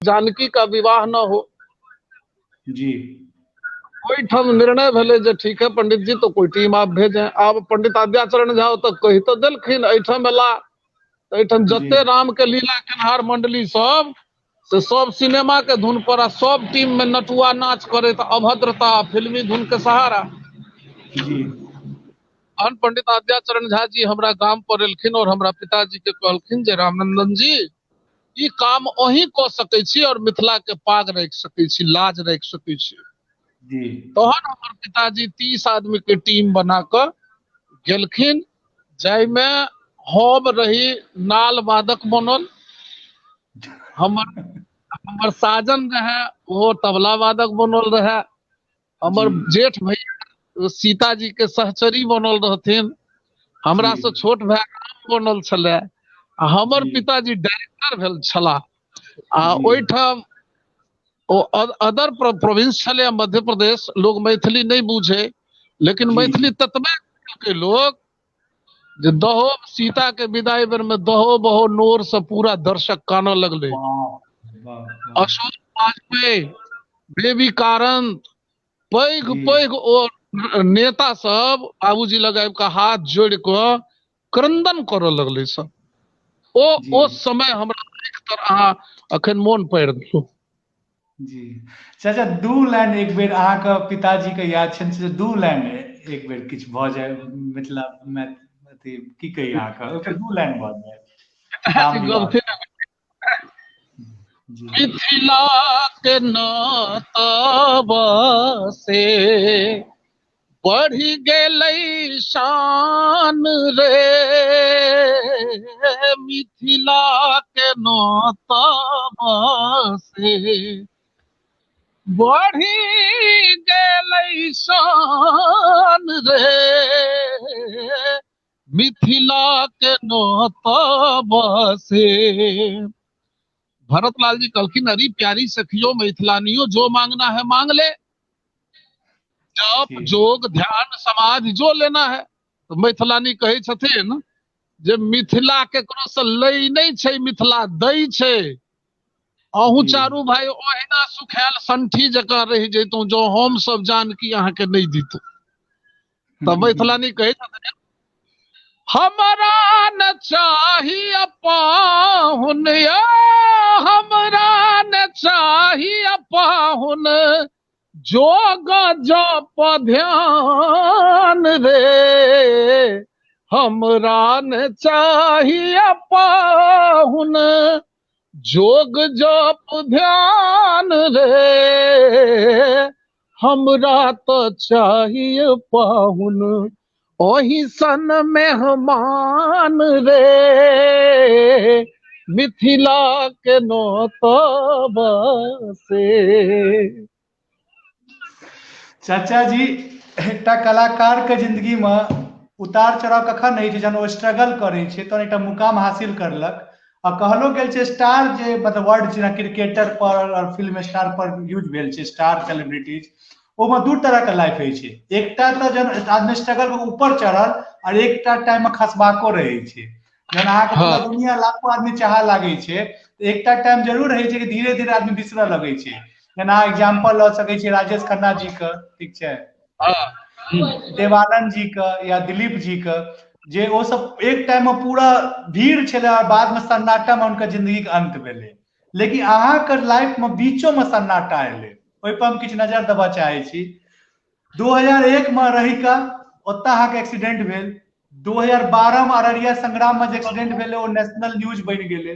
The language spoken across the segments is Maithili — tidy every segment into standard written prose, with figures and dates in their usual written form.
जानकी का विवाह न हो। जी। ओहिठाम निर्णय भेलै जे ठीक है पंडित जी, तो कोई टीम आप भेजें। आब पंडित आद्याचरण झा ओतऽ कहि तऽ देलखिन, एहिठाम एला तऽ एहिठाम जते राम के लीला केनहार मंडली सब से सब सिनेमा के धुन पर आ सब टीम में नटुआ नाच करैत अभद्रता फिल्मी धुन के सहारा। जी। तहन पंडित आद्याचरण झा जी हमरा गाम पर एलखिन और हमरा पिताजी के कहलखिन जे रामनंदन जी, ई काम अहीं कऽ सकै छी और मिथिला के पाग राखि सकै छी, लाज राखि सकै छी। जी। तहन हमर पिताजी 30 आदमी के टीम बना कऽ गेलखिन, जाहिमे हम रही नाल वादक बनल, हमर साजन रहे ओहो तबला वादक बनल रहे, हमर जेठ भैया सीताजी के सहचरी बनल रहथिन, हमरा से छोट भाई राम बनल छलै, आ हमर पिताजी डायरेक्टर भेल छलाह। आ ओहिठाम ओ अदर प्रोविंस छलै मध्य प्रदेश, लोग मैथिली नहि बुझे, लेकिन मैथिली ततबे के लोग जे दहो सीता के विदाई बेर में दहो बहो नोर से पूरा दर्शक कानऽ लगलै। अशोक वाजपेयी, बेबी कारंत, पैघ पैघ ओ नेता सब बाबूजी लग आबि कऽ हाथ जोड़ि कऽ क्रंदन करऽ लगलै सब। ओ समय हमरा आँखि तर अहाँ अखन मोन पाड़ि देलहुँ। जी चाचा, 2 लाइन एक बेर अहाँके पिताजी के याद छनि से 2 लाइन एक बेर किछु भऽ जाय मिथिला मे, अथी की कही अहाँके, ओहिपर 2 लाइन भऽ जाय। मिथिला के नातवा से बढ़ि गेलै शान रे, मिथिला के नातवा से बढ़ि गेलै शान रे, मिथिला के नातवा से। भरत लाल जी कहलखिन, अरे प्यारी सखियो मैथिलानियो, जो मांगना है मांग ले, जप जोग ध्यान समाधि जो लेना है। तो मैथिलानी कहै छथिन जे मिथिला केकरो से लै नहि छै, मिथिला दै छै। अहूँ चारू भाई ओहिना सुखायल संठी जकाँ रहि जैतहुँ जो हम सब जानकी अहाँके नहि दितहुँ। तऽ मैथिलानी कहै छथिन, हमरा न चाही पाहुन, हमरा न चाही पाहुन, जोग जप ध्यान रे, हमरा न चाही पाहुन, जोग जप ध्यान रे, हमरा तो चाहिए पाहुन ओही सन मेहमान रे, मिथिला के नोतबा से। चाचा जी, एकटा कलाकार के जिंदगी में उतार चढ़ाव कखन होइ छै, जहन ओ स्ट्रगल करै छै तहन एकटा मुकाम हासिल करलक। आ कहलो गेल छै स्टार जे मतलब वर्ड जेना क्रिकेटर पर और फिल्म स्टार पर यूज भेल छै, स्टार सेलिब्रिटीज, ओहिमे 2 तरह के लाइफ होइ छै। एकटा तऽ जहन आदमी स्ट्रगल के ऊपर चढ़ल और एकटा टाइम में खसबाको रहै छै, जहन अहाँके पूरा दुनिया लाखो आदमी चाह लागै छै, तऽ एकटा टाइम जरूर रहै छै कि धीरे धीरे आदमी बिसरऽ लगै छै। जेना अहाँ एग्जाम्पल लऽ सकै छी राजेश खन्ना जी के, ठीक छै, देवानंद जी के या दिलीप जी के, जे ओ सब एक टाइम में पूरा भीड़ छलै और बाद में सन्नाटा में हुनकर जिंदगी के अंत भेलै। लेकिन अहाँके लाइफ में बीचो में सन्नाटा एलै, ओहि पर हम किछु नजर देबऽ चाहै छी। 2001 में रही का ओतऽ अहाँके एक्सीडेंट भेल, 2012 में अररिया संग्राम में जे एक्सीडेंट भेलै ओ नेशनल न्यूज बनि गेलै,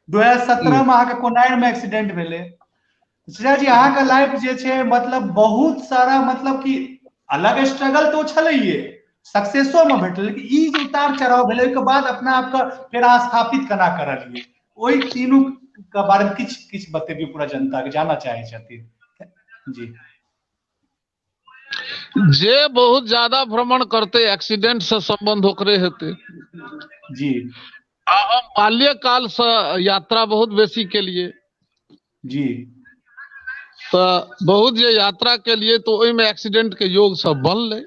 2017 में अहाँके कोनाइर में एक्सीडेंट भेलै। श्रेया जी, अहाँके लाइफ जे छै मतलब बहुत सारा मतलब कि अलग स्ट्रगल तऽ ओ छलैये, सक्सेसो में भेटल, लेकिन ई जे उतार चढ़ाव भेलै ओहिके बाद अपना आपके फेर अहाँ स्थापित केना करलियै, ओहि तीनू के बारे में किछु किछु बतेबियौ, पूरा जनता के जानऽ चाहै छथिन। जी। जे बहुत ज्यादा भ्रमण करते एक्सीडेंट से संबंध ओकरे हेतै। जी। आ हम बाल्यकाल से यात्रा बहुत बेसी केलिए। जी। तऽ बहुत जे यात्रा केलिए तऽ ओहिमे एक्सीडेंट के योग सब बनलै,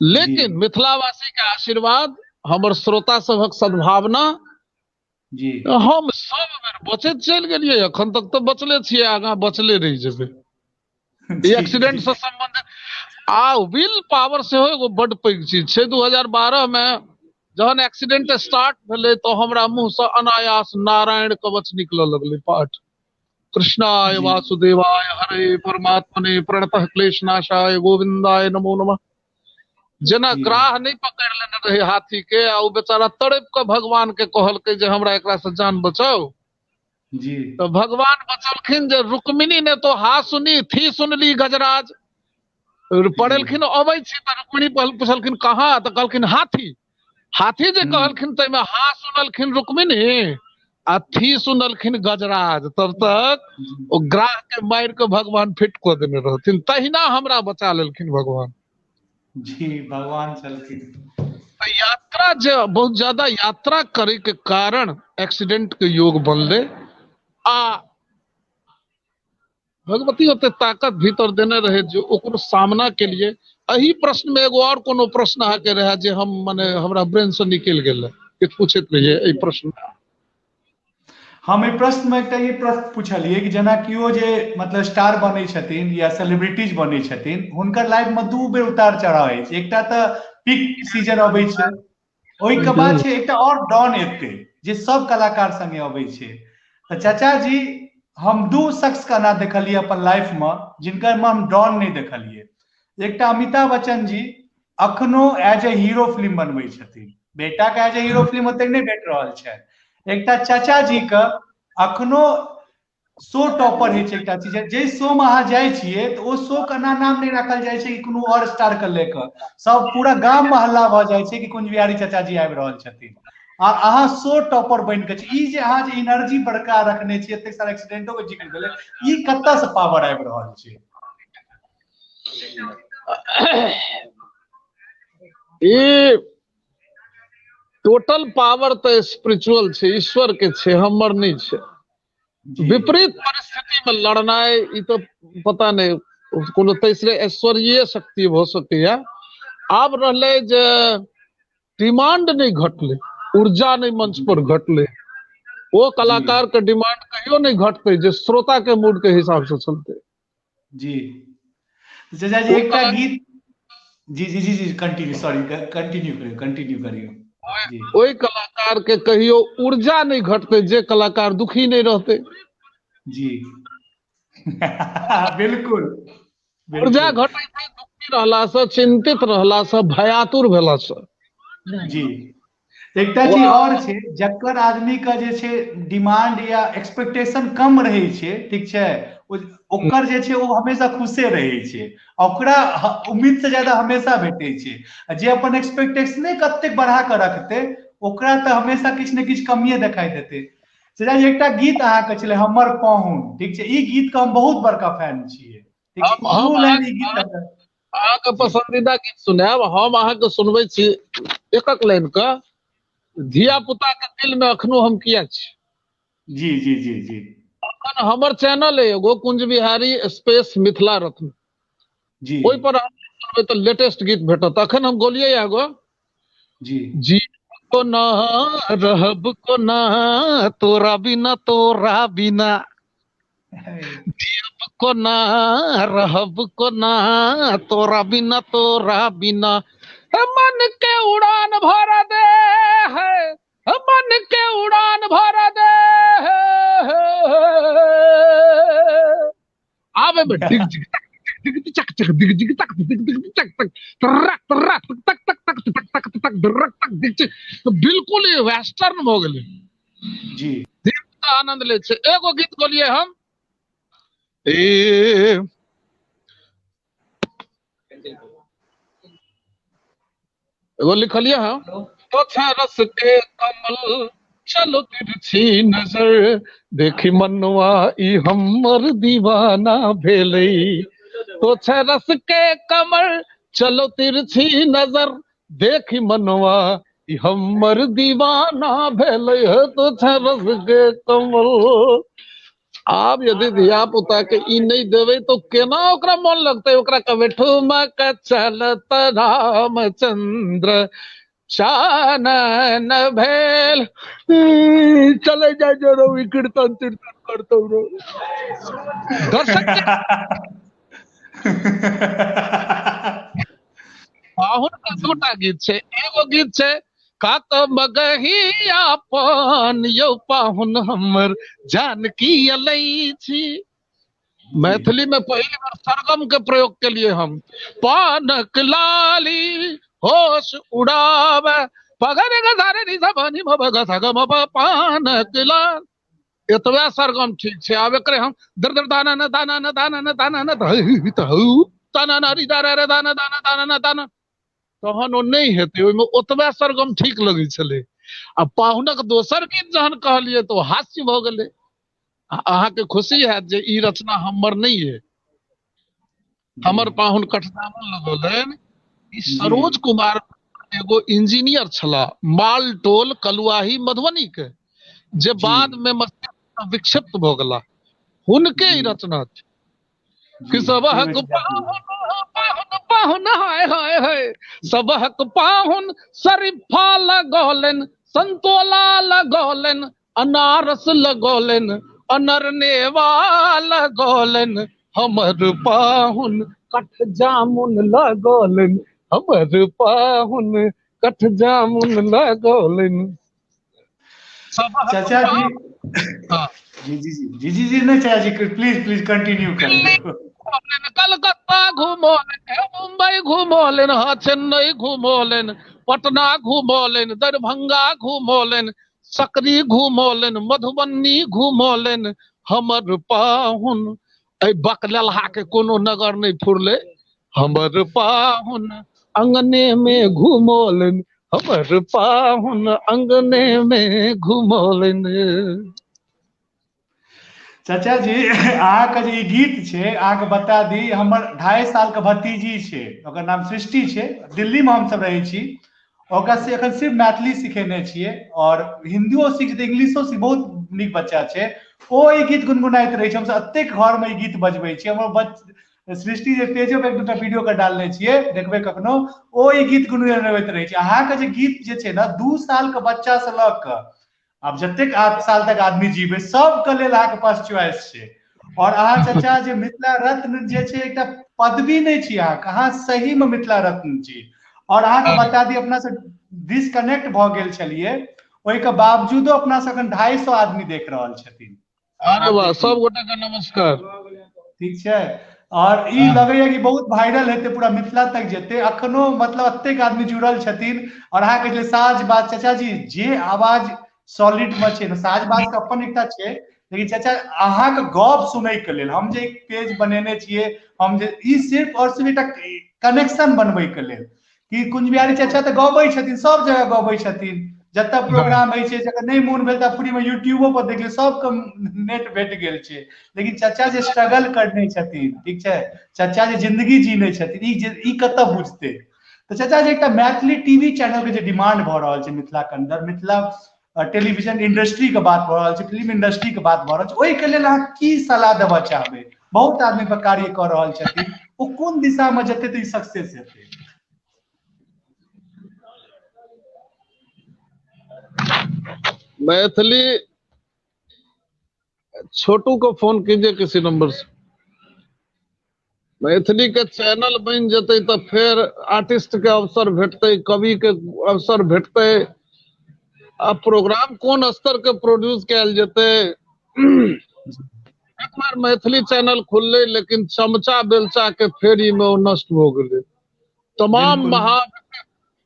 लेकिन मिथिलावासी के आशीर्वाद, हमर श्रोता सभक सद्भावना जी। हम सब बेर बचैत चलि गेलियै, एखन तक तऽ बचले छियै, आगाँ बचले रहि जेबै। ई एक्सीडेंट से संबंधित आ will power सेहो एगो बड्ड पैघ चीज छै। 2012 मे जहन एक्सीडेंट स्टार्ट भेलै तऽ हमरा मुँह से अनायास नारायण कवच निकलऽ लगलै पाठ। कृष्णाय वासुदेवाय हरे परमात्मने प्रणतः क्लेशनाशाय गोविंदाय नमो नमः। जेना ग्राह नहि पकड़ि लेने रहे हाथी के आ ओ बेचारा तड़पि कऽ भगवान के कहलकै जे हमरा एकरा से जान बचाउ। जी। तऽ भगवान बचलखिन जे रुक्मिणी ने तो हा सुनी थी सुनली गजराज। पड़ेलखिन अबै छी तऽ रुक्मिणी पुछलखिन कहाँ, तऽ कहलखिन हाथी। हाथी जे कहलखिन ताहिमे हा सुनलखिन रुक्मिणी आ थी सुनलखिन गजराज। तब तक ओ ग्राह के मारि कऽ भगवान फिट कऽ देने रहथिन। तहिना हमरा बचा लेलखिन भगवान। जी, भगवान छलखिन। तऽ यात्रा जे बहुत ज्यादा यात्रा करे के कारण एक्सीडेंट के योग बनलै आ भगवती ओते ताकत भीतर देने रहे जे ओकरो सामना के लिए। एहि प्रश्न में एगो और कोनो प्रश्न अहाँके रहे जे हम मने हमरा ब्रेन से निकलि गेल रहे, किछु पूछैत रहियै एहि प्रश्न में। हम एहि प्रश्न में एकटा ई प्रश्न पूछलियै कि जेना केओ जे मतलब स्टार बनै छथिन या सेलिब्रिटीज बनै छथिन, हुनकर लाइफ में दू बेर उतार चढ़ाव होइ छै। एकटा तऽ पीक सीजन अबै छै, ओहिके बाद छै एकटा और डाउन एतै जे सब कलाकार संगे अबै छै। तऽ चाचा जी, हम दू शख्स के एना देखलियै अपन लाइफ में जिनकर में हम डाउन नहि देखलियै। एकटा अमिताभ बच्चन जी अखनो एज ए हीरो फिल्म बनबै छथिन, बेटा के एज ए हीरो फिल्म ओतेक नहि भेट रहल छै। एकटा चाचा जी के अखनो शो टॉपर होइ छै। एकटा चीज जे शो में अहाँ जाइ छियै तऽ ओ शो के एना नाम नहि राखल जाइ छै कि कोनो और स्टार के लए कऽ, सब पूरा गाम में हल्ला भऽ जाइ छै कि कुंज बिहारी चाचा जी आबि रहल छथिन आ अहाँ शो टॉपर बनि कऽ छी। ई जे अहाँ जे एनर्जी बरकरार रखने छियै, एतेक सारा एक्सीडेंटो के जिक्र भेलै, ई कतऽ से पावर आबि रहल छै? ई टोटल पावर तऽ स्पिरिचुअल छै, ईश्वर के छै, हमर नहि छै। विपरीत परिस्थिति में लड़नाइ ई तऽ पता नहि कोनो तेसरे ऐश्वर्य शक्ति भऽ सकैया। आब रहलै जे डिमांड नहि घटलै, ऊर्जा नहि मंच पर घटलै, ओ कलाकार के डिमांड कहियो नहि घटतै जे श्रोता के मूड के हिसाब से चलतै। जी चाचा जी, एकटा गीत जी जी जी जी कंटिन्यू, सॉरी, कंटिन्यू करियौ, कंटिन्यू करियौ। ओहि कलाकार के कहियो ऊर्जा नहि घटतै जे कलाकार दुखी नहि रहतै। जी बिल्कुल। ऊर्जा घटै छै दुखी रहला से, चिंतित रहला से, भयातुर भेला से। जी, एकटा चीज और छै, जकर आदमी के जे छै डिमांड या एक्सपेक्टेशन कम रहै छै, ठीक छै, ओकर जे छै ओ हमेशा खुशे रहै छै, ओकरा उम्मीद से ज्यादा हमेशा भेटै छै। आ जे अपन एक्सपेक्टेशने कतेक बढ़ा कऽ रखतै ओकरा तऽ हमेशा किछु ने किछु कमिए देखाई देतै। एकटा गीत अहाँके छलै हमर पाहुन, ठीक छै, ई गीत के हम बहुत बड़का फैन छियै। अहाँके पसंदीदा गीत सुनायब हम, अहाँके सुनबै छी एकक लाइन के, धिया पुता के दिल में अखनो हम किया छी। जी जी जी जी। अखन हमर चैनल है एगो कुंज बिहारी स्पेस मिथिला रत्न जी, ओहि पर सुनबै तऽ लेटेस्ट गीत भेटत। अखन हम गोलियै एगो जी जी कोना रहब कोना तोरा बिना, तोरा बिना जियब कोना रहब कोना तोरा बिना, तोरा बिना मन के उड़ान भर दे है, मन के उड़ान भर दे है। आबे में डिग डिग तक डिग डिग चक चक डिग डिग तक डिग डिग चक तक तरक तरक तक तक तक तक तक तक दरक तक डिग डिग, तो बिल्कुल ये वेस्टर्न भऽ गेलै। जी। आनंद लै छै। एगो गीत गोलियै हम, ए एगो लिखलियै हम, तो रस के कमल चलो तिरछी नजर देखी मनुआ ई हमर दीवाना भेलै, तो रस के कमल चलो तिरछी नजर देखी मनुआ ई हमर दीवाना भेलै, तो रस के कमल। आब यदि धिया पुता के ई नहीं देबै तो केना ओकरा मन लगतै? ओकरा कहबै ठुमक चलत रामचंद्र, चानन भेल। चले जाइ जो रौ, ई कीर्तन तीर्तन करतौ रौ। दर्शक पाहुन के दूटा गीत छै। एगो गीत छै काक मगही अपन यौ पाहुन हमर जानकी अलै छी। मैथिली में पहिल बेर सरगम के प्रयोग के लिए हम पानक लाली होश उड़ावे पगन गधारे नि सबनी मब ग ग म पानक लाल, एतबे सरगम ठीक छै। आब एकरे हम दर दर दाना न दाना न दाना न दाना न ताना न री दारा रे दाना दाना दाना न दाना, तहन ओ नहि हेतै। ओहिमे ओतबे सरगम ठीक लगै छलै। आ पाहुनक दोसर गीत जहन कहलियै तऽ ओ हास्य भऽ गेलै। आ अहाँके खुशी हैत जे ई रचना हमर नहि अइ, हमर पाहुन कठजामुन लगौलनि। ई सरोज कुमार एगो इंजीनियर छलाह, मालटोल कलुआही मधुबनी के, जे बाद में मस्तिष्क विक्षिप्त भऽ गेला, हुनके ई रचना छै कि सबहक पाहुन पाहुन पाहुन हाय हाय हाय, सबहक पाहुन शरीफा लगौलनि, संतोला लगौलनि, अनारस लगौलनि, अनरनेवा लगौलनि, हमर पाहुन कठ जामुन लगौलनि, हमर पाहुन कठ जामुन लगौलनि। चाचा जी, जी जी जी जी जी नहीं चाचा जी, प्लीज प्लीज कंटिन्यू करिए। कलकत्ता घुमौलनि, मुंबई घुमौलनि, हाँ चेन्नई घुमौलनि, पटना घुमौलनि, दरभंगा घुमौलनि, सकरी घुमौलनि, मधुबनी घुमौलनि, हमर पाहुन एहि बकलेलहा के कोनो नगर नहि फुरलै, हमर पाहुन अंगने में घुमौलनि, हमर पाहुन अंगने में घुमौलनि। चाचा जी, अहाँके जे ई गीत छै, अहाँके बता दी, हमर 2.5 साल के भतीजी छै, ओकर नाम सृष्टि छै, दिल्ली में हमसब रहै छी। ओकरा से एखन सिर्फ मैथिली सिखेने छियै और हिंदियो सीख जेतै, इंग्लिशो सीख, बहुत नीक बच्चा छै। ओ ई गीत गुनगुनाइत रहै छै, हमसब एतेक घर में ई गीत बजबै छियै। हमर सृष्टि जे पेजो पर एक दूटा वीडियो के डालने छियै, देखबै कखनो, ओ ई गीत गुनगुनबैत रहै छै। अहाँके जे गीत जे छै ने, 2 साल के बच्चा से लऽ कऽ आब जतेक 8 साल तक आदमी जीवे, सबके लेल अहाँके पास चॉइस छै। और अहाँ चाचा जे मिथिला रत्न जे छै, एकटा पदवी नहि छी अहाँके, अहाँ सही में मिथिला रत्न छी। और अहाँके बता दी, अपना से डिसकनेक्ट भऽ गेल छलियै, ओहिके बावजूदो अपना से अखन 250 आदमी देख रहल छथिन। अरे वाह, सब गोटा के नमस्कार। ठीक छै। और ई लगैया कि बहुत वायरल हेतै, पूरा मिथिला तक जेतै। अखनो मतलब एतेक आदमी जुड़ल छथिन। और अहाँ कहै छलियै साज बाज, चाचा जी जे आवाज सॉलिड में छै ने, साज बाज के अपन एकटा छै, लेकिन चाचा अहाँके गप सुनै के लेल हम जे पेज बनेने छियै, हम जे ई सिर्फ और सिर्फ एकटा कनेक्शन बनबै के लेल कि कुंज बिहारी चाचा तऽ गबै छथिन, सब जगह गबै छथिन, जतऽ प्रोग्राम होइ छै, जकर नहि मोन भेल तऽ फ्री में यूट्यूबो पर देख लियौ, सबके नेट भेट गेल छै। लेकिन चाचा जे स्ट्रगल करने छथिन, ठीक छै, चाचा जे जिंदगी जीने छथिन, ई जे ई कतऽ बुझतै। तऽ चाचा जे एकटा मैथिली टीवी चैनल के जे डिमांड भऽ रहल छै मिथिला के अंदर, मिथिला टेलीविजन इंडस्ट्री के बात भऽ रहल छै, फिल्म इंडस्ट्री के बात भऽ रहल छै, ओहिके लेल अहाँ की सलाह देबऽ चाहबै? बहुत आदमी पर कार्य कऽ रहल छथिन, ओ कोन दिशा में जेतै तऽ ई सक्सेस हेतै? मैथिली छोटू को फोन कीजिए किसी नंबर से। मैथिली के चैनल बनि जेतै तऽ फेर आर्टिस्ट के अवसर भेटतै, कवि के अवसर भेटतै, आ प्रोग्राम कोन स्तर के प्रोड्यूस कयल जेतै। एक बार मैथिली चैनल खुललै, लेकिन चमचा बेलचा के फेरी में ओ नष्ट भऽ गेलै। तमाम महा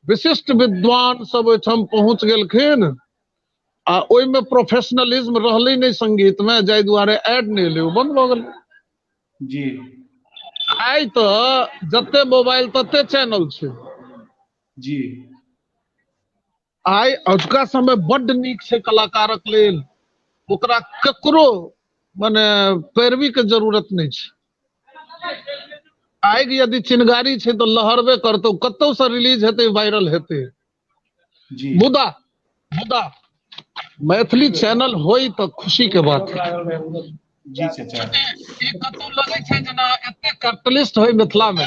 विशिष्ट विद्वान सब ओहिठाम पहुँच गेलखिन आ ओहिमे प्रोफेशनलिज्म रहलै नहि संगीत में, जाहि दुआरे एड नहि एलै, ओ बंद भऽ गेलै। जी। आइ तऽ जते मोबाइल तते चैनल छै। जी। आइ अजुका समय बड्ड नीक छै कलाकारक लेल, ओकरा ककरो मने पैरवी के जरूरत नहि छै। आगि यदि चिनगारी छै तऽ लहरबे करतौ, कतौ से रिलीज हेतै, वायरल हेतै। जी। मुदा मुदा मैथिली चैनल होई तऽ खुशी के बात। जी चाचा। ई कतौ लगै छै जेना एते कैपिटलिस्ट होय मिथिला में,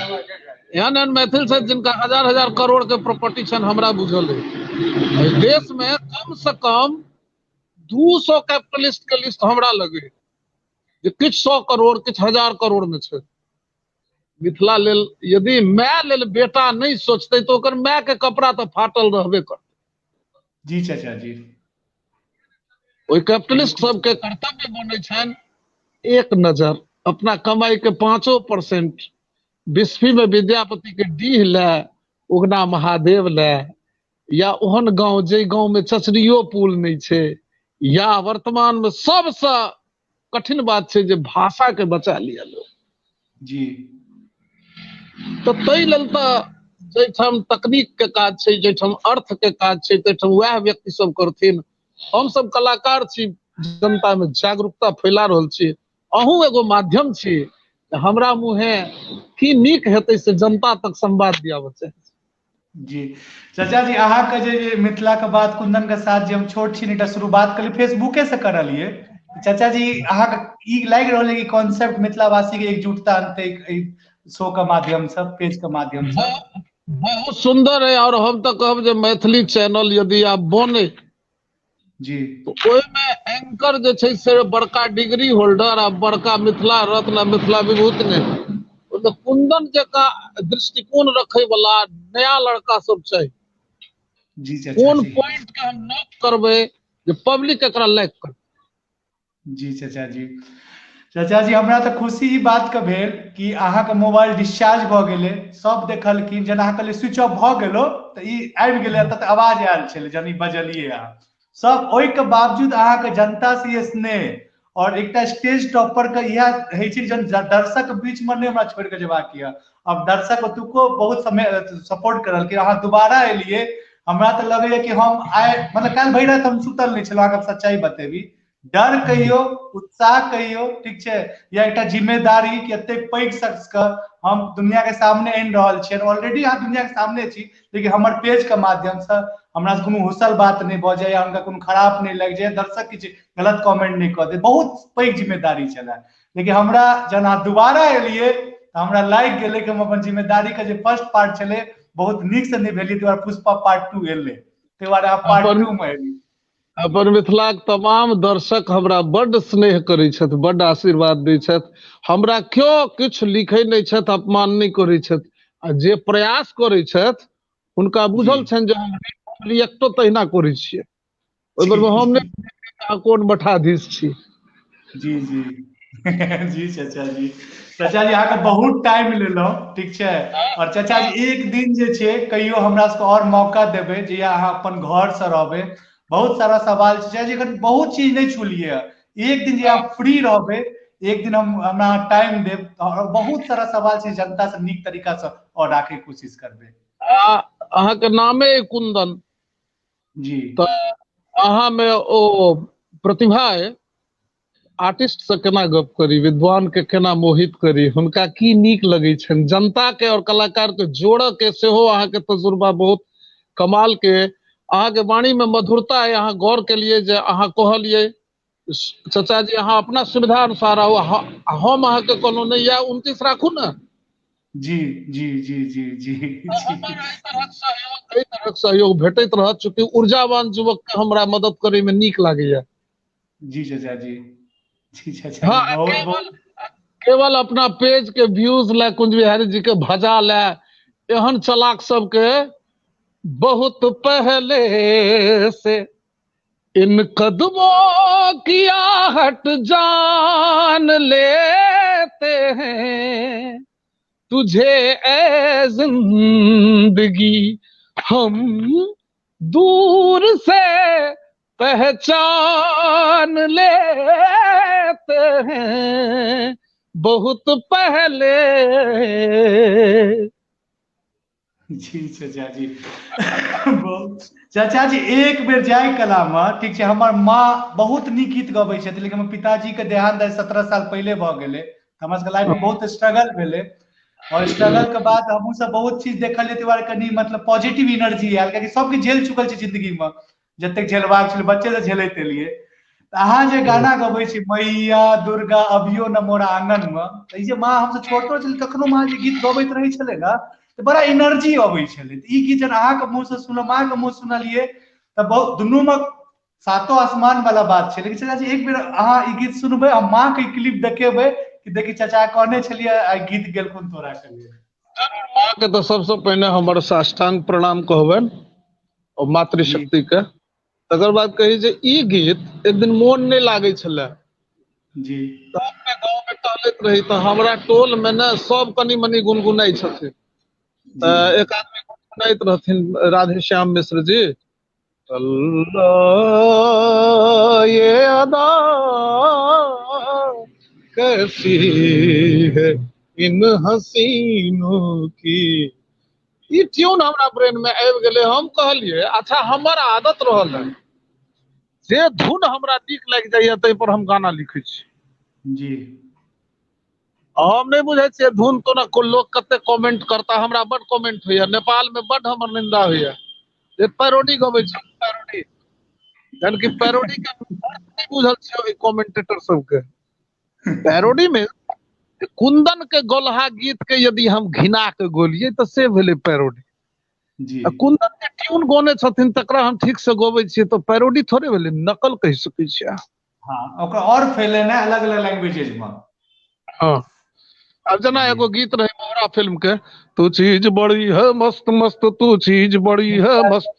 एहन एहन मैथिल छथि जिनका हजार हजार करोड़ के प्रॉपर्टी छनि, हमरा बुझल अइ। देश में कम से कम 200 कैपिटलिस्ट के लिस्ट हमरा लगे जे किछु 100 करोड़ किछु हजार करोड़ में छै। मिथिला लेल यदि my लेल बेटा नहि सोचतै तऽ ओकर my के कपड़ा तऽ फाटल रहबे करतै। जी चाचा जी। ओहि कैपिटलिस्ट सबके कर्तव्य बनै छनि एक नजर अपना कमाई के 5% बिस्फी में विद्यापति के डीह ले, उगना महादेव ले, या ओहन गांव जे गांव में चचरियो पुल नहीं छै, या वर्तमान में सबसे कठिन बात छै जे भाषा के बचा लिया लोग। जी। तो तै लेल तऽ जाहिठाम तकनीक के काज छै, जाहिठाम अर्थ के काज छै, ताहिठाम वएह व्यक्ति सब करथिन। हम सब कलाकार छी, जनता में जागरूकता फैला रहल छी, अहूँ एगो माध्यम छी, हमरा मुँहे की नीक हेतै से जनता तक संवाद दियाबऽ चाहै छी। जी चाचा जी, अहाँके जे मिथिला के बात कुंदन के साथ जे हम छोट छी एकटा शुरुआत करी फेसबुके से करलिए चाचा जी, अहाँके ई लागि रहल है कि कॉन्सेप्ट मिथिलावासी के एकजुटता अनतै एहि शो के माध्यम से, पेज के माध्यम से? बहुत सुंदर है। और हम तो कहब जे मैथिली चैनल यदि आब बने जी, तो ओहिमे एंकर जे छै से बड़का डिग्री होल्डर आ बड़का मिथिला रत्न आ मिथिला विभूति नहि, ओहिमे कुंदन जकाँ दृष्टिकोण रखे वाला नया लड़का सब छै। जी चाचा कोन पॉइंट के हम नोट करबै जे पब्लिक एकरा लाइक करतै। जी चाचा जी। चाचा जी, हमरा तऽ खुशी ई बात के भेल कि अहाँके मोबाइल डिस्चार्ज भऽ गेलै, सब देखलखिन, जेना अहाँ कहलियै स्विच ऑफ भऽ गेलो तऽ ई आबि गेलै, एतऽ तऽ आवाज आयल छलै जहन ई बजलियै अहाँ सब, ओहिके बावजूद अहाँके जनता से स्नेह और एकटा स्टेज टॉपर के इएह होइ छै जहन दर्शक बीच में नहि हमरा छोड़ि कऽ जेबाक यऽ, अब दर्शक ओतुको बहुत समय सपोर्ट करलखिन, अहाँ दोबारा एलियै। हमरा तऽ लगैया कि हम आइ मतलब काल्हि भरि राति हम सुतल नहि छलहुँ, अहाँके सच्चाई बतेबी, डर कहियो उत्साह कहियो, ठीक छै, या एकटा जिम्मेदारी कि एते पैघ शख्स के हम दुनिया के सामने आनि रहल छियनि, ऑलरेडी अहाँ दुनिया के सामने छी, लेकिन हमर पेज के माध्यम से हमरा से कोनो हुसल बात नहि भऽ जाय या हुनका कोनो खराब नहि लागि जाय, दर्शक किछु गलत कमेंट नहि कऽ दे, बहुत पैघ जिम्मेदारी छलै। लेकिन हमरा जहन अहाँ दोबारा एलियै तऽ हमरा लागि गेलै कि हम अपन जिम्मेदारी के जे फर्स्ट पार्ट छलै बहुत नीक से निभेलियै, ताहि दुआरे पुष्पा पार्ट 2 एलै, ताहि दुआरे अहाँ पार्ट 2 मे एलियै। अपन मिथिलाक तमाम दर्शक हमरा बड्ड स्नेह करै छथि, बड्ड आशीर्वाद दै छथि, हमरा केओ किछु लिखै नहि छथि, अपमान नहि करै छथि, आ जे प्रयास करै छथि हुनका बुझल छनि जे हम रिएक्टो तहिना करै छियै, ओहि बेर हम नहि कोन मठाधीश छी। जी जी जी चाचा जी। चाचा जी अहाँके बहुत टाइम लेलहुँ, ठीक छै, और चाचा जी एक दिन जे छै कहियो हमरा सबके और मौका देबै जे अहाँ अपन घर से रहबै, बहुत सारा सवाल छै चाचा जी, एखन बहुत चीज नहि छुलियै, एक दिन जे अहाँ फ्री रहबै, एक दिन हम हमरा टाइम देब, और बहुत सारा सवाल छै जनता से नीक तरीका से और राखै के कोशिश करबै। अहाँके नामे कुंदन जी, तऽ अहाँ में ओ प्रतिभा है, आर्टिस्ट से केना गप करी, विद्वान के केना मोहित करी, हुनका की नीक लगै छनि, जनता के और कलाकार के जोड़ऽ के सेहो अहाँके तजुर्बा बहुत कमाल के। अहाँके वाणी में मधुरता है, अहाँ गौर केलियै जे अहाँ कहलियै चाचा जी अहाँ अपना सुविधा अनुसार आउ, हम अहाँके कहलहुँ नहि इएह 29 राखू ने। जी जी जी जी जी एहि तरहक सहयोग भेटैत रहत, चूँकि ऊर्जावान युवक के हमरा मदद करे में नीक लागैया। जी चाचा जी, जी चाचा जी, बहुत बहुत केवल अपना पेज के व्यूज ले कुंज बिहारी जी के भजा ले एहन चलाक सबके बहुत पहले से इन कदमों की आहट जान लेते हैं, तुझे ऐ जिंदगी हम दूर से पहचान लेते हैं, बहुत पहले। जी चाचा जी, चाचा जी एक बेर जाय कला में, ठीक छै, हमर माँ बहुत नीक गीत गबै छथिन, लेकिन हमर पिताजी के देहांत आइ 17 साल पहिले भऽ गेलै, हमरा सबके लाइफ में बहुत स्ट्रगल भेलै, और स्ट्रगल के बाद हमहूँ सब बहुत चीज देखलियै, ताहि दुआरे कनि मतलब पॉजिटिव एनर्जी आयल, कियाकि सबके झेल चुकल छी जिंदगी में, जतेक झेलबाक छलै बच्चे से झेलैत एलियै। तऽ अहाँ जे गाना गबै छी मैया दुर्गा अभियो न मोरा आंगन में, तऽ ई जे माँ हमसब छोटो छलै तखनो माँ जे गीत गबैत रहै छलै ने, तऽ बड़ा एनर्जी अबै छलै। तऽ ई गीत जहन अहाँके मुँह से सुनल, माँ के मुँह सुनलियै, तऽ बहुत दुनू मे सातो आसमान वाला बात छै। लेकिन चाचा जी एक बेर अहाँ ई गीत सुनबै आ माँ के क्लिप देखेबै कि देखी चाचा कहने छलियै आ गीत गेलखुन तोरा के लेल। माँ के तऽ सबसँ पहिने हमर साष्टांग प्रणाम कहबनि और मातृशक्ति के। तकर बाद कही जे ई गीत एक दिन मोन नहि लागै छलै जी, तऽ अपने गाँव में टहलैत रही तऽ हमरा टोल में ने सब कनि मनि गुनगुनाइ छथिन। तऽ एक आदमी गुनगुनाइत रहथिन राधेश्याम मिश्र जी, अल्लाह ये अदा कैसी है in Haseeno Ki. E tune हमरा ब्रेन में आबि गेलै। हम कहलियै अच्छा हमर आदत रहल है जे धुन हमरा नीक लागि जाइए ताहि पर हम गाना लिखै छी जी। हम नहि बुझै छियै धुन तो ने लोक कते कमेंट करता, हमरा बड कमेंट होइया, नेपाल में बड हमर निंदा होइया जे पैरोडी गबै छी, पैरोडी, जहन कि पैरोडी के नहि बुझल छै ओहि कमेंटेटर सबके। पैरोडी में कुंदन के गोलहा गीत के यदि हम घिना के गोलियै तऽ से भेलै पैरोडी जी। कुंदन के ट्यून गौने छथिन तकरा हम ठीक से गबै छियै तऽ पैरोडी थोड़े भेलै, नकल कहि सकै छियै। हाँ, ओकरा और फैलेनाइ अलग अलग लैंग्वेजेज में। हाँ, आब जेना एगो गीत रहे मोहरा फिल्म के, तू चीज बड़ी है मस्त मस्त, तू चीज बड़ी है मस्त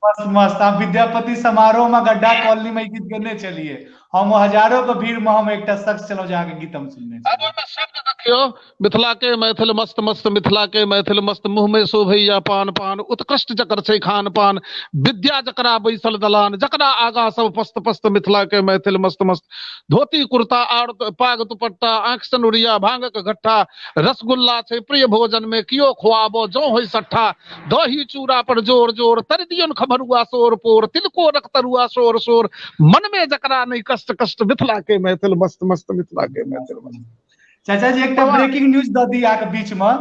मस्त मस्त। आप विद्यापति समारोह में गड्ढा कॉलोनी में गीत गने चलिए, हम हजारों के भीड़ में हम एकटा शख्स चलो जाके गीत हम सुनने अब ओहिमे शब्द देखियौ, मिथिला के मैथिल मस्त मस्त, मिथिला के मैथिल मस्त, मुँह में शोभैया पान पान, उत्कृष्ट जकर छै खान पान, विद्या जकरा बैसल दलान, जकरा आगा सब पस्त पस्त, मिथिला के मैथिल मस्त मस्त, धोती कुर्ता आर पाग दुपट्टा, आँख सनुरिया भांगक घट्टा, रसगुल्ला छै प्रिय भोजन में, कियो खुआबो जौं होय सट्ठा, दही चूड़ा पर जोर जोर, तर दियौन खमरुआ सोर पोर, तिलकोरक तरुआ सोर सोर, मन में जकरा नहीं कष्ट कष्ट, मिथिला के मैथिल मस्त मस्त, मिथिला के मैथिल मस्त। चाचा जी एकटा ब्रेकिंग न्यूज दऽ दी अहाँके बीच में,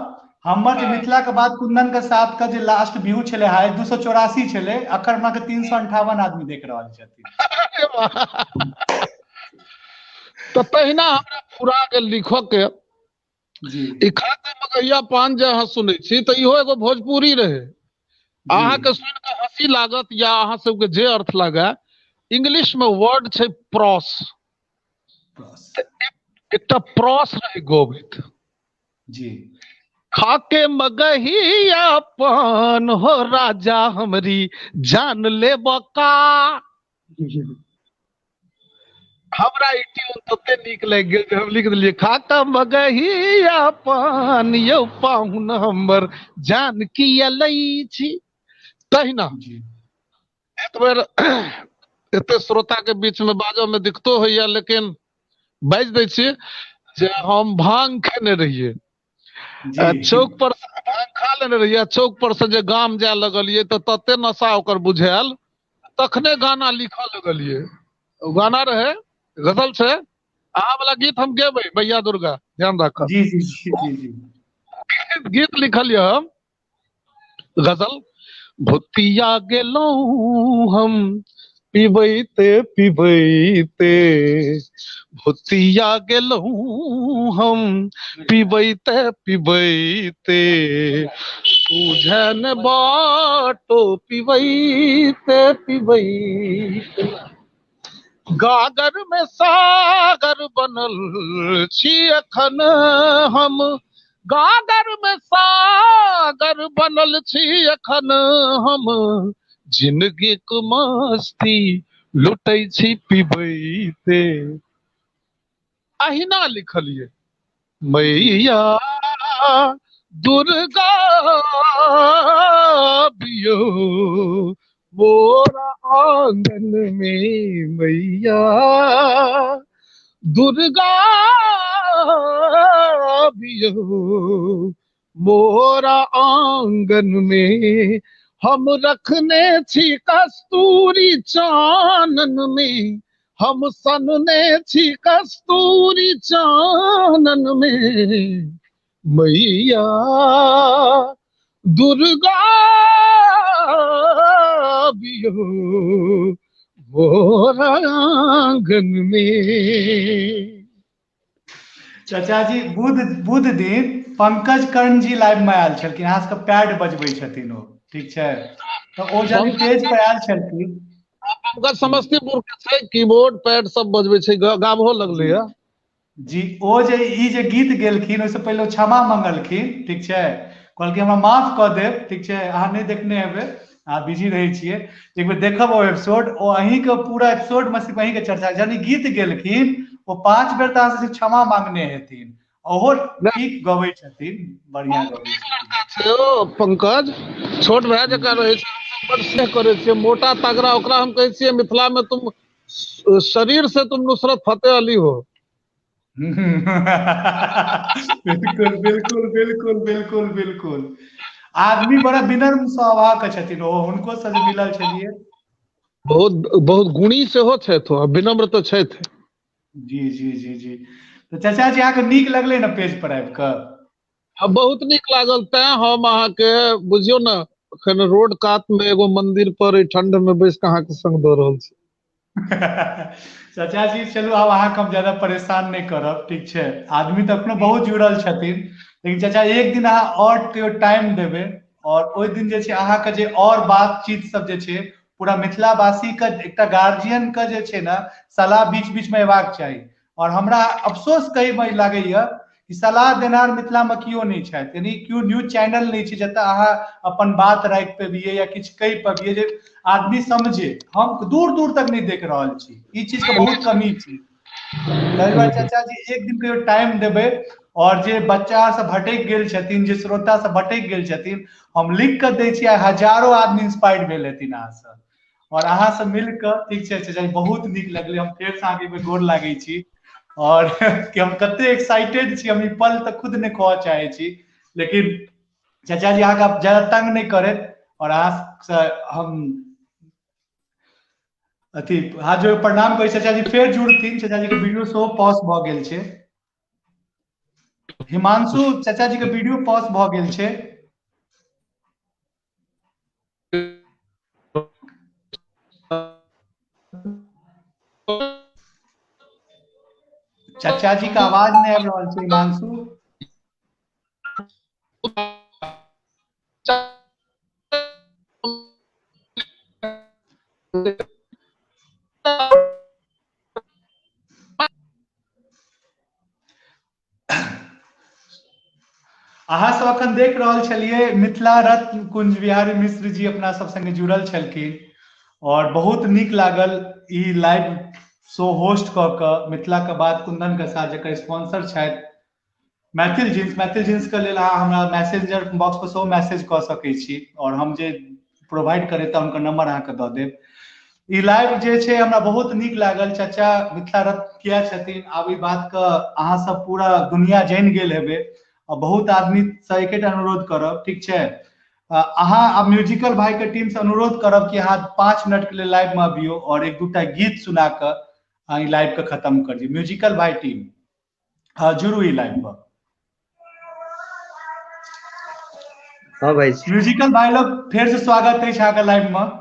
हमर जे मिथिला के बाद कुंदन के साथ के जे लास्ट व्यू छलै हाई 284 छलै, अखन हमरा के 358 आदमी देख रहल छथिन। तऽ तहिना हमरा फुरा गेल लिखऽ के जी। ई खाते मगहिया पान जे अहाँ सुनै छी तऽ इहो एगो भोजपुरी रहै। अहाँके सुनि कऽ हँसी लागत या अहाँ सबके जे अर्थ लागे, इंग्लिश में वर्ड छै प्रॉस, एकटा प्रॉस रहै गबैत जी। खाके मगहिया पान हो राजा हमरी जान ले बका। हमरा ई ट्यून तते नीक लागि गेल जे हम लिख देलियै खाका मगहिया पान यौ पाहुन हमर जान किया लै छी। तहिना एक बेर एते श्रोता के बीच में बाजऽ में दिक्कतो होइया, लेकिन बाजि दै छी जे हम भांग खेने रहियै, चौक पर भांग खा लेने रहियै, चौक पर से जे गाम जाय लगलियै तऽ तते नशा ओकर बुझायल, तखने गाना लिखऽ लगलियै। गाना रहे, गजल छै, अहाँ वाला गीत हम गेबै भैया दुर्गा, ध्यान राखब। जी जी जी जी। गीत लिखलियै हम गजल, भुतिया गेलहुँ हम पिबैते पिबैते, भुतिया गेलहुँ हम पिबैते पिबैते, सूझन बाटो पिबैते पिबैते, गागर में सागर बनल छी अखन हम, गागर में सागर बनल छी अखन हम, जिंदगी के मस्ती लुटै छी पिबैते। अहिना लिखलियै, मैया दुर्गा बियो मोरा आंगन में, मैया दुर्गा बियो मोरा आंगन में, हम रखने छी कस्तूरी चानन में, हम सनने छी कस्तूरी चानन में, मैया दुर्गा बियो मोरा आंगन में। चाचा जी बुध बुध दिन पंकज कर्ण जी लाइव में आयल छलखिन, अहाँ सबके पैड बजबै छथिन ओ, ठीक छै? तऽ ओ जब पेज पर आयल छलखिन, पंकज समस्तीपुर के छै, कीबोर्ड पैड सब बजबै छै, गाबहो लगलै या जी। ओ जे ई जे गीत गेलखिन ओहिसँ पहिले ओ क्षमा मंगलखिन, ठीक छै? कहलखिन हमरा माफ कऽ देब, ठीक छै? अहाँ नहि देखने हेबै, अहाँ बिजी रहै छियै, एक बेर देखब ओ एपिसोड, ओ अहींके पूरा एपिसोड में सिर्फ अहींके चर्चा। जहन गीत गेलखिन ओ 5 बेर तऽ अहाँ से क्षमा मांगने हेथिन। ओहो ठीक गबै छथिन, बढ़िया गबै छथिन ओ पंकज, छोट भाय जकाँ रहै छै, बड स्नेह करै छियै, मोटा तगड़ा, ओकरा हम कहै छियै मिथिला में तुम शरीर से तुम नुसरत फतेह अली हो। बिल्कुल बिल्कुल बिल्कुल बिल्कुल बिल्कुल, आदमी बड़ा विनम्र स्वभाव के छथिन ओ, हुनको से जे मिलल छलियै, बहुत बहुत गुणी सेहो छथि, विनम्र तऽ छथि। जी जी जी जी। तऽ चाचा जी अहाँके नीक लगलै ने पेज पर आबि कऽ? बहुत नीक लागल, तैं हम अहाँके बुझियौ ने एखन रोड कात में एगो मंदिर पर एहि ठंड में बैस कऽ अहाँके संग दऽ रहल छी। चाचा जी चलू आब अहाँके हम ज्यादा परेशान नहि करब, ठीक छै? आदमी तऽ अपनो बहुत जुड़ल छथिन, लेकिन चाचा एक दिन अहाँ और कहियो टाइम देबै और ओहि दिन जे छै अहाँके जे और बातचीत सब जे छै पूरा मिथिलावासी के एकटा गार्जियन के जे छै ने सलाह बीच बीच में अयबाक चाही। और हमरा अफसोस कही में लागैया कि सलाह देनहार मिथिला में केओ नहि छथि, यानी केओ न्यूज चैनल नहि छै जतऽ अहाँ अपन बात राखि पबियै या किछु कहि पबियै जे आदमी समझे। हम दूर दूर तक नहि देख रहल छी, ई चीज के बहुत कमी छै। ताहि दुआरे चाचा जी एक दिन कहियो टाइम देबै, और जे बच्चा सब भटकि गेल छथिन, जे श्रोता सब भटकि गेल छथिन, हम लिख कऽ दै छियै, हजारो आदमी इंस्पायर्ड भेल हेथिन अहाँसँ, और अहाँ से मिल कऽ, ठीक छै चाचा जी बहुत नीक लगलै। हम फेर से अहाँके गोर लागै छी, और कि हम कते एक्साइटेड छी, हम ई पल तऽ खुद नहि कहऽ चाहै छी, लेकिन चाचा जी अहाँके ज्यादा तंग नहि करैत, और अहाँ से हम अथी हाथ जोड़ प्रणाम करै। चाचा जी फेर जुड़थिन, चाचा जी के वीडियो सेहो पॉज भऽ गेल छै। हिमांशु चाचा जी के वीडियो पॉज भऽ गेल छै। चाचा जी के आवाज नहि आबि रहल छै हिमांशु। अहाँ सब अखन देख रहल छलियै मिथिला रत्न कुंज बिहारी मिश्र जी अपना सब संगे जुड़ल छलखिन, और बहुत नीक लागल ई लाइव शो होस्ट कऽ कऽ मिथिला के बात कुंदन के साथ, जकर स्पॉन्सर छथि मैथिल जींस। मैथिल जींस के लेल अहाँ हमरा मैसेंजर बॉक्स पर सेहो मैसेज कऽ सकै छी, और हम जे प्रोवाइड करैत हुनकर नंबर अहाँके दऽ देब। ई लाइव जे छै हमरा बहुत नीक लागल। चाचा मिथिला रत्न किया छथिन, आब ई बात के अहाँ सब पूरा दुनिया जानि गेल हेबै, और बहुत आदमी से एकेटा अनुरोध करब, ठीक छै? अहाँ आब म्यूजिकल भाई के टीम से अनुरोध करब कि अहाँ 5 मिनट के लिए लाइव में अबियौ और एक दूटा गीत सुना कऽ अहाँ ई लाइव के खत्म कर दियौ। म्यूजिकल भाई टीम, हाँ जुड़ू ई लाइव पर। हाँ भाई, म्यूजिकल भाई लोग फेर से स्वागत है अहाँके लाइव में।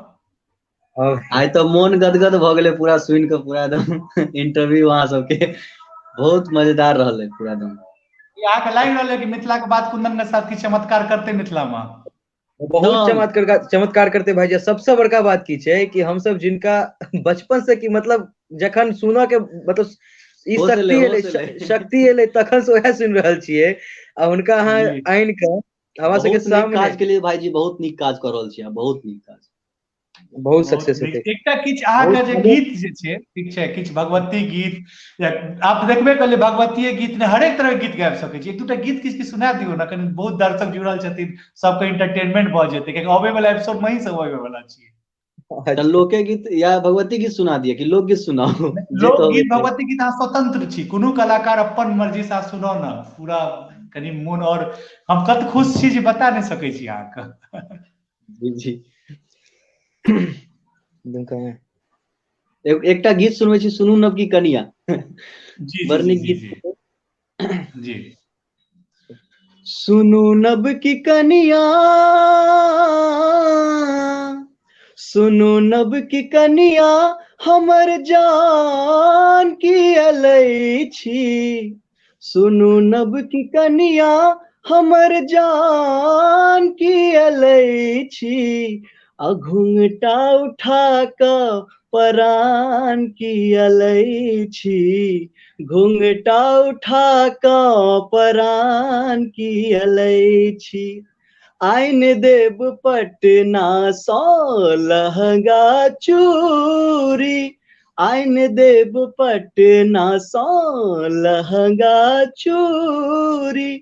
आइ तऽ मोन गदगद भऽ गेलै पूरा सुनि कऽ, पूरा एकदम इंटरव्यू अहाँ सबके बहुत मजेदार रहलै पूरा एकदम। अहाँके लागि रहल है कि मिथिला के बात कुंदन के साथ की चमत्कार करते मिथिला में? बहुत चमत्कार करते भाई जी। सबसे बड़का बात की छै कि हमसब जिनका बचपन से कि मतलब जखन सुनऽ के मतलब ई शक्ति एलै, शक्ति एलै तखन से वएह सुनि रहल छियै, आ हुनका अहाँ आनि कऽ हमरा सबके सामने काज के लिए भाईजी बहुत नीक काज कऽ रहल छी, बहुत नीक काज, बहुत सक्सेस हेतै। एकटा किछु अहाँके जे गीत जे छै, ठीक छै, किछु भगवती गीत या आप देखबे करलियै भगवतीये गीत ने, हरेक तरह के गीत गाबि सकै छी। एक दूटा गीत किछु किछु सुना दियौ ने कनि, बहुत दर्शक जुड़ल छथिन, सबके एंटरटेनमेंट भऽ जेतै, कियाकि अबै वाला एपिसोड में ही सब अबै वाला छियै। तऽ लोके गीत या भगवती गीत सुना दिअ कि लोकगीत सुनाउ? लोकगीत भगवती गीत अहाँ स्वतंत्र छी, कोनो कलाकार अपन मर्जी से सुनाउ ने, पूरा कनि मोन। और हम कत खुश छी जे बता नहि सकै छी अहाँके। जी जी एकटा गीत सुनबै छी, सुनू नवकी कनिया, बड़ नीक गीत जी। सुनू नवकी कनिया, सुनू नवकी कनिया, हमर जान की अलै छी, सुनू नब की कनिया हमर जान किया लै छी, आ घुंघटा उठा कऽ परान किया लै छी, घुंघटा उठा कऽ परान किया लै छी। आइन देब पटना सँ लहंगा चूड़ी, आइन देब पटना सँ लहंगा चूड़ी,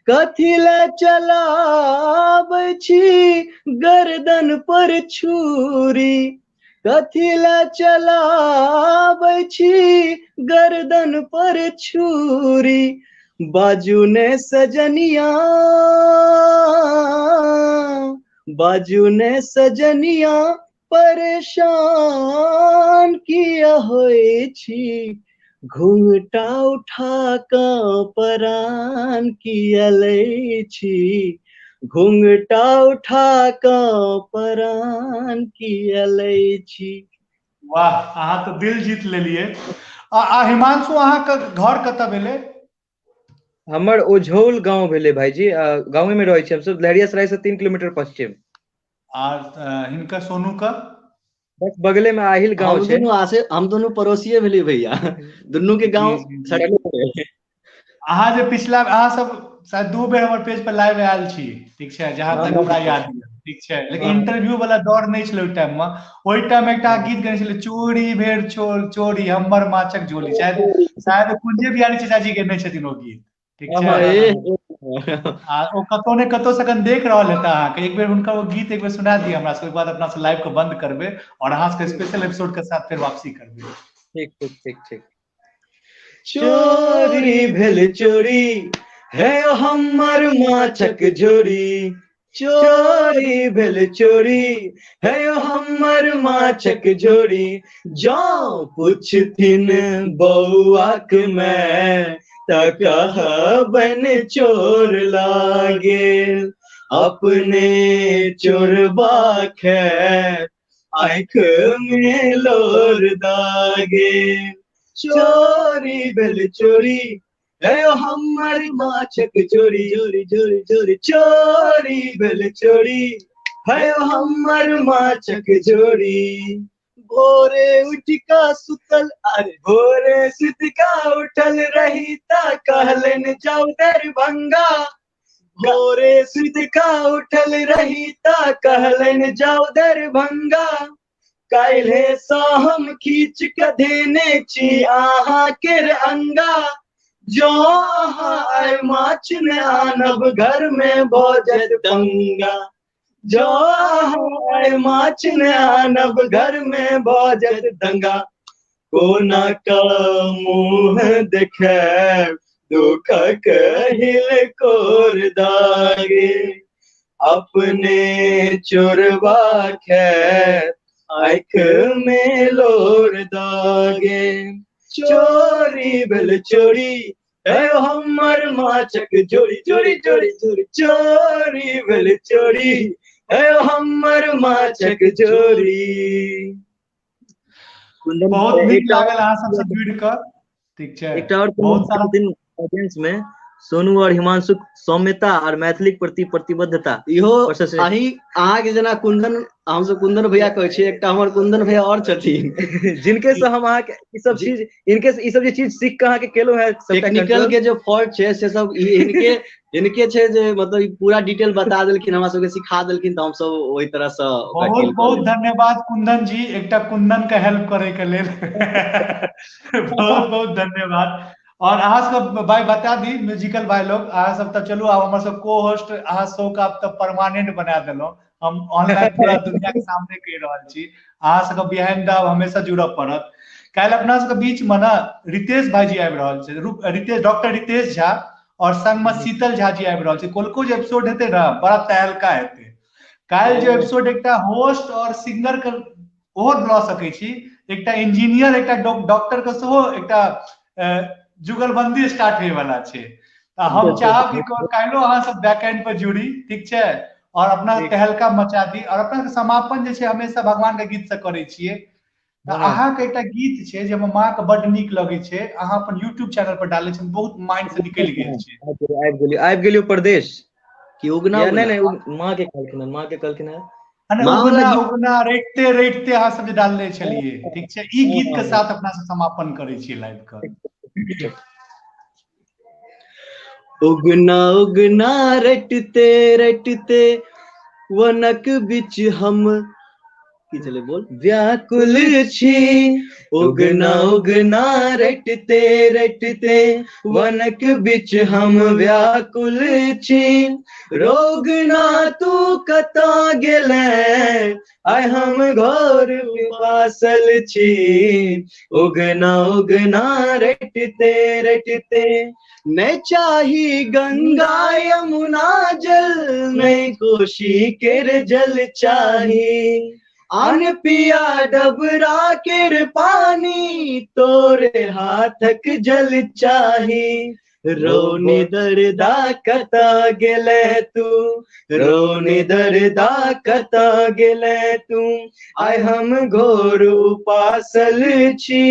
कथी लए चलाबै छी गर्दन पर छुरी, कथी लए चलाबै छी गर्दन पर छुरी। बाजू ने सजनिया, बाजू ने सजनिया परेशान किया होइ छी, घुंघटा उठा कऽ परान किया लै छी, घुंघटा उठा कऽ परान किया लै छी। वाह, अहाँ तऽ दिल जीत लेलियै। आ हिमांशु, अहाँके घर कतऽ भेलै? हमर ओझौल गाँव भेलै भाईजी, गाँवे में रहै छी हमसब, लहेरियासराय से 3 किलोमीटर पश्चिम। आर हिनकर सोनू का बस बगले में आहिल गाँव छै। हम दोनों पड़ोसिये भेलियै भैया, दुनू के गाँव। अहाँ जे पिछला अहाँ सब शायद 2 बेर हमर पेज पर लाइव आयल छी, ठीक छै, जहाँ तक हमरा याद यऽ, ठीक छै, लेकिन इंटरव्यू वाला दौर नहि छलै ओहि टाइम में। ओहि टाइम एकटा गीत गाने छलै, चोरी भेल चोरी हमर माछक झोली, शायद शायद कुंजे बिहारी चाचा जी गेने छथिन ओ गीत, ठीक छै। आ ओ कतौ ने कतौ से अखन देख रहल हेता अहाँके, एक बेर हुनकर ओ गीत एक बेर सुना दिअ हमरा सबके, ओहिके बाद अपना सब लाइव के बंद करबै और अहाँ सबके स्पेशल एपिसोड के साथ फेर वापसी करबै। ठीक ठीक ठीक ठीक। चोरी भेल चोरी हे हमर माछक झोरी, चोरी भेल चोरी हे हमर माछक झोरी, जँ पुछथिन बौआक मैं त कहबनि चोर लागेल, अपने चोरबा खैर आँख में लोर दागे। चोरी भेल चोरी हे हमर माछक चोरी, चोरी चोरी चोरी, चोरी भेल चोरी हे हमर माछक चोरी। भोरे उठिका सुतल, अरे भोरे सुतिका उठल रही ता कहलनि जाउ दरभंगा, भोरे सुतिका उठल रही ता कहलनि जाउ दरभंगा, काल्हे सँ हम खींच के धेने छी अहाँ केर अंगा, जँ अहाँ आइ माछ ने आनब घर में भऽ जायत दंगा, जँ अहाँ आइ माछ ने आनब घर में भऽ जायत दंगा। कोना कऽ मुँह देखायब दुःखक हिलकोर दागे, अपने चोरबा खैर आँख में लोर दागे। चोरी भेल चोरी हे हमर माछक झोरी, चोरी चोरी चोरी, चोरी भेल चोरी हे हमर माछक झोरी। बहुत नीक लागल अहाँ सबसँ जुड़ि कऽ, ठीक छै। एकटा और बहुत सारा दिन ऑडियंस में सोनू और हिमांशु सौम्यता और मैथिली प्रति प्रतिबद्धता, इहो अहाँ के जेना कुंदन, हमसब कुंदन भैया कहै छियै, एकटा हमर कुंदन भैया और छथिन जिनके से हम अहाँ के ई सब चीज, इनके से ई सब जे चीज सीख के अहाँ के केलहुं है, टेक्निकल के जो फॉल्ट छै से सब इनके इनके छै जे मतलब पूरा डिटेल बता देलखिन, हमरा सबके सिखा देलखिन, तऽ हमसब ओहि तरह से। बहुत बहुत धन्यवाद कुंदन जी, एकटा कुंदन के हेल्प करे के लेल बहुत बहुत धन्यवाद। और अहाँ सब भाई बता दी म्यूजिकल भाई लोग, अहाँ सब तऽ चलू आब हमर सब को होस्ट अहाँ शो के आब तऽ परमानेंट बना देलहुँ, हम ऑनलाइन पूरा दुनिया के सामने कहि रहल छी, अहाँ सबके बिहाइंड आब हमेशा जुड़ऽ पड़त। काल्हि अपना सबके बीच में ने रितेश भाईजी आबि रहल छै, रितेश डॉक्टर रितेश झा और संग में शीतल झा जी आबि रहल छै। कोलको जे एपिसोड हेतै ने बड़ा तहलका हेतै। काल्हि जे एपिसोड एकटा होस्ट और सिंगर के ओहो लऽ सकै छी, एकटा इंजीनियर एकटा डॉक्टर के सेहो एकटा जुगलबंदी स्टार्ट होय वाला छै। तऽ हम चाहब कि काल्हिो अहाँ सब बैक एंड पर जुड़ी, ठीक छै, और अपना तहलका मचा दी। और अपना समापन जे छै हमेशा भगवान के गीत से करै छियै। तऽ अहाँके एकटा गीत छै जे हमर माँ के बड नीक लगै छै, अहाँ अपन यूट्यूब चैनल पर डालने छै, बहुत माइंड से निकलि गेल छै। आबि गेलियो, आबि गेलियो परदेश कि उगना? नहि नहि, माँ के कहलखिन हँ, माँ के कहलखिन हँ। उगना उगना रटिते रटिते अहाँ सब जे डालने छलियै, ठीक छै, ई गीत के साथ अपना सब समापन करै छियै लाइव के। उगना उगना रटते रटते वनक बिच हम की छलै बोल व्याकुल छी। उगना उगना रटते रटते वनक बिच हम व्याकुल छी। रोगना तू कतऽ गेलै, आइ हम घोर पिपासल छी। उगना उगना रटते रटते, नहि चाही गंगा यमुना जल, नहि कोशी केर जल चाही। आन पिया डबरा केर पानी, तोरे हाथक जल चाही। रोनी दर्दा कतऽ गेलै तू, रोनी दर्दा कतऽ गेलै तू, आइ हम घोर उपासल छी।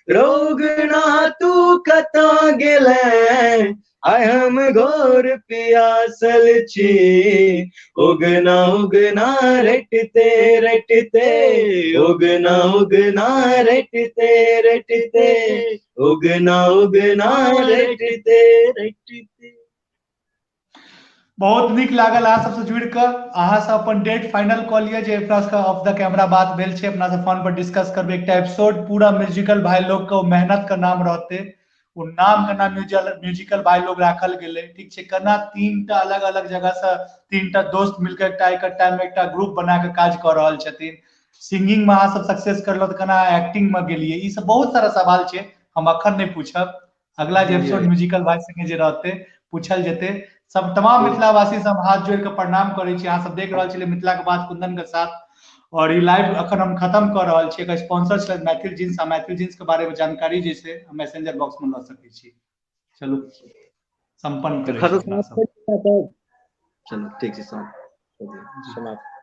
रोगना तू कतऽ गेलै, आइ हम घोर पियासल छी। उगना उगना रटते रटते, उगना उगना रटते रटते, उगना उगना रटते रटते। बहुत नीक लागल अहाँ सबसँ जुड़ि कऽ। अहाँ सब अपन डेट फाइनल कऽ लिअ जे अपना सबके ऑफ the camera बात भेल छै, अपना सब फोन पर डिस्कस करबै। एकटा एपिसोड पूरा म्यूजिकल भाई लोग के मेहनत के नाम रहतै, ओ नाम के नाम म्यूजिकल भाई लोग राखल गेलै, ठीक छै। केना तीनटा अलग अलग जगह से तीनटा दोस्त मिलके एकटा एक टाइम में एकटा ग्रुप बना के काज कऽ रहल छथिन। सिंगिंग में अहाँ सब सक्सेस करलहुँ तऽ केना एक्टिंग में गेलियै, ई सब बहुत सारा सवाल छै, हम अखन नहि पूछब। अगला जे एपिसोड म्यूजिकल भाई संगे जे रहतै पूछल जेतै। सब तमाम मिथिलावासी सब हाथ जोड़ के प्रणाम करै छी। अहाँ सब देख रहल छलियै मिथिला के बात कुंदन के साथ, और ई लाइव अखन हम खत्म कऽ रहल छी। एकर स्पॉन्सर छलै मैथिल जींस, आ मैथिल जींस के बारे में जानकारी जे छै मैसेंजर बॉक्स में लऽ सकै छी। चलू संपन्न करै छी अपना सब। चलू ठीक छै, समाप्त।